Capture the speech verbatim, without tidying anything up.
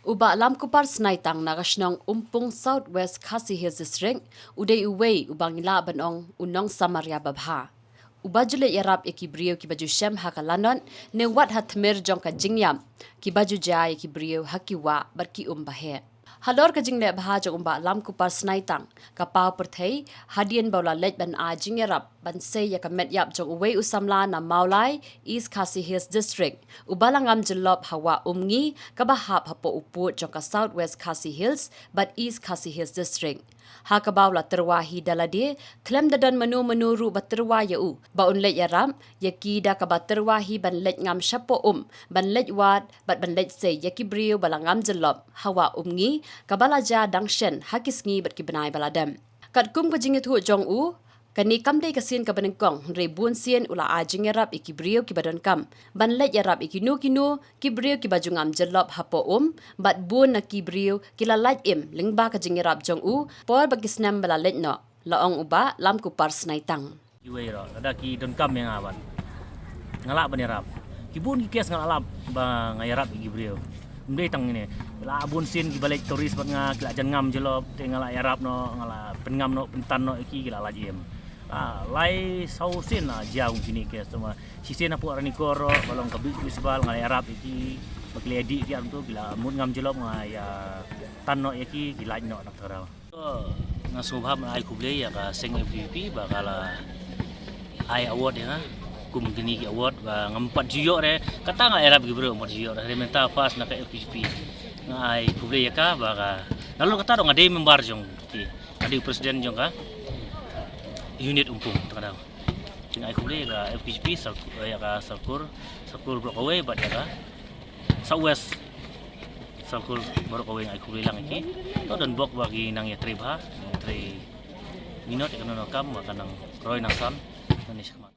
U Bah Lamkupar Snaitang na ka shnong Umpung, South West Khasi Hills District, u dei uwei uba ngi lah ban ong u nong Samaria babha. Uba ju leit ïarap ïa ki briew kiba ju shem ha ka lanot, ne wat ha tmier jong ka jingïap, kiba ju jia ïa ki briew ha ki wah bad ki um ba heh. Halor ka jingleh bha jong u Bah Lamkupar Snaitang, ka paw pyrthei, hadien ba u la leit ban ai jingïarap ban sei ïa ka met ïap jong uwei u samla na Mawlai, East Khasi Hills District, uba la ngam jyllop ha wah Umngi, kaba hap hapoh u pud jong ka South West Khasi Hills bad East Khasi Hills District. Ha kaba u la tyrwa hi da lade, khlem da don mano mano ruh ba tyrwa ïa u ba un leit ïarap ïa ki, da kaba tyrwa hi ban leit ngam shapoh um, ban leit wad bad ban leit sei ïa ki briew ba la ngam jyllop ha wah Umngi, kaba la jia dang shen ha ki sngi bad ki bnai ba la dep. Katkum ka jingïathuh jong u, kane kam dei ka sien kaba nyngkong, hynrei bun sien u la ai jingïarap ïa ki briew kiba donkam ban leit ïarap ïa kino kino ki briew kiba ju ngam jyllop hapoh um, bad bun na ki briew ki la lait im lyngba ka jingïarap jong u por ba ki snem ba la leit noh, la ong u Bah Lamkupar Snaitang. Kiwei ruh, lada ki donkam ïa nga ban, nga lah ban ïarap. Ki bun ki kes nga lah lap ba nga ïarap ïa ki briew. Ym dei tang ine. La bun sien kiba leit tourist bad nga, ki la jan ngam jyllop, te nga la ïarap noh, nga la pynngam noh, pyntan noh ïa ki, ki la lait im. Ah, lai saw sien la jia kum kine kes, tangba shisien hapoh Ranikor ruh, ba long ka Beach Festival, nga la ïarap ïa ki, ba ki la dih ki ar tu, ki la mut ngam jyllop, nga ïa tan noh ïa ki, ki lait noh na ka daw. To, nga sngewbha ban ai khublei ïa ka seng F K J G P ba ka la ai award ïa nga. Kum kine ki award ba ngam pat ju ïoh re, kata nga ïarap ki briew, ngam pat ju ïoh re. Hynrei mynta first na ka F K J G P. Nga ai khublei ïa ka ba ka, nalor kata ruh nga dei member jong ki, nga dei president jong ka unit Umpung, ta ka daw. Nga ai khublei ïa ka F K J G P, Sar-, ïa ka Sarkur, Sarkur baroh kawei bad ïa ka South West Sarkur baroh kawei, nga ai khublei lang ïa ki. To, don bok ba ki nang ïatrei bha, ïatrei minot ïa kano kano ka kam, ba kan nang roi nang san, nang ïa shakmat.